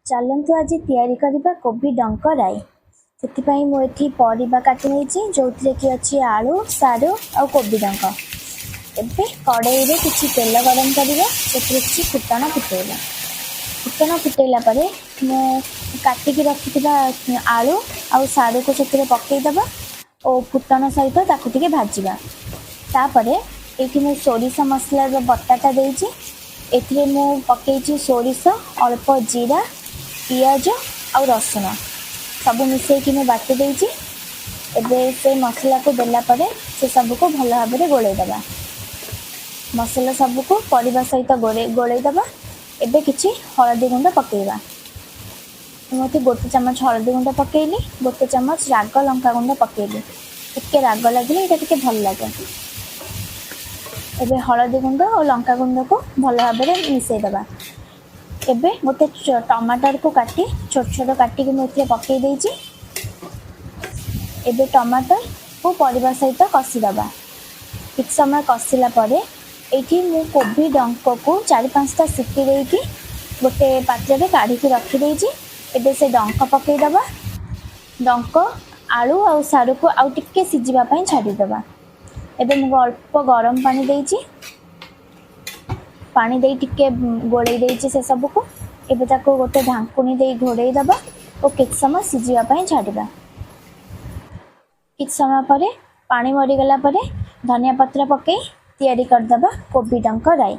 ଚାଲନ୍ତୁ ଆଜି ତିଆରି କରିବା କୋବି ଡଙ୍କ ରାଇ। ସେଥିପାଇଁ ମୁଁ ଏଠି ପରିବା କାଟି ନେଇଛି, ଯେଉଁଥିରେ କି ଅଛି ଆଳୁ, ସାରୁ ଆଉ କୋବି ଡଙ୍କ। ଏବେ କଡ଼େଇରେ କିଛି ତେଲ ଗରମ କରିବା, ସେଥିରେ କିଛି ଫୁଟଣ ଫୁଟେଇବା। ଫୁଟଣ ଫୁଟେଇଲା ପରେ ମୁଁ କାଟିକି ରଖିଥିବା ଆଳୁ ଆଉ ସାରୁକୁ ସେଥିରେ ପକେଇଦେବା ଓ ଫୁଟଣ ସହିତ ତାକୁ ଟିକେ ଭାଜିବା। ତାପରେ ଏଇଠି ମୁଁ ସୋରିଷ ମସଲାର ବଟାଟା ଦେଇଛି। ଏଥିରେ ମୁଁ ପକେଇଛି ସୋରିଷ, ଅଳ୍ପ ଜିରା, ପିଆଜ ଆଉ ରସୁଣ, ସବୁ ମିଶେଇକି ମୁଁ ବାଟି ଦେଇଛି। ଏବେ ସେ ମସଲାକୁ ଦେଲା ପରେ ସେ ସବୁକୁ ଭଲ ଭାବରେ ଗୋଳେଇ ଦେବା। ମସଲା ସବୁକୁ ପରିବା ସହିତ ଗୋଳେଇ ଗୋଳେଇ ଦେବା। ଏବେ କିଛି ହଳଦୀ ଗୁଣ୍ଡ ପକେଇବା। ମୁଁ ଏଠି 1 ଚାମଚ ହଳଦୀ ଗୁଣ୍ଡ ପକେଇଲି, 1 ଚାମଚ ରାଗ ଲଙ୍କା ଗୁଣ୍ଡ ପକେଇଲି। ଟିକେ ରାଗ ଲାଗିଲେ ଏଇଟା ଟିକେ ଭଲ ଲାଗେ। ଏବେ ହଳଦୀ ଗୁଣ୍ଡ ଆଉ ଲଙ୍କା ଗୁଣ୍ଡକୁ ଭଲ ଭାବରେ ମିଶେଇ ଦେବା। ଏବେ ଗୋଟେ ଟମାଟରକୁ କାଟି, ଛୋଟ ଛୋଟ କାଟିକି ମୁଁ ଏଥିରେ ପକେଇ ଦେଇଛି। ଏବେ ଟମାଟରକୁ ପରିବା ସହିତ କଷିଦେବା। କିଛି ସମୟ କଷିଲା ପରେ ଏଇଠି ମୁଁ କୋବି ଡଙ୍କକୁ 4-5ଟା ସିଟି ଦେଇକି ଗୋଟେ ପାତ୍ରରେ କାଢ଼ିକି ରଖିଦେଇଛି। ଏବେ ସେ ଡଙ୍କ ପକେଇଦେବା। ଡଙ୍କ, ଆଳୁ ଆଉ ସାରୁକୁ ଆଉ ଟିକେ ସିଝିବା ପାଇଁ ଛାଡ଼ିଦେବା। ଏବେ ମୁଁ ଅଳ୍ପ ଗରମ ପାଣି ଦେଇଛି। ପାଣି ଦେଇ ଟିକେ ଗୋଳେଇ ଦେଇଛି ସେ ସବୁକୁ। ଏବେ ତାକୁ ଗୋଟେ ଢାଙ୍କୁଣୀ ଦେଇ ଘୋଡ଼େଇ ଦେବା ଓ କିଛି ସମୟ ସିଝିବା ପାଇଁ ଛାଡ଼ିବା। କିଛି ସମୟ ପରେ ପାଣି ମରିଗଲା ପରେ ଧନିଆ ପତ୍ର ପକେଇ ତିଆରି କରିଦେବା କୋବି ଡଙ୍କ ରାଇ।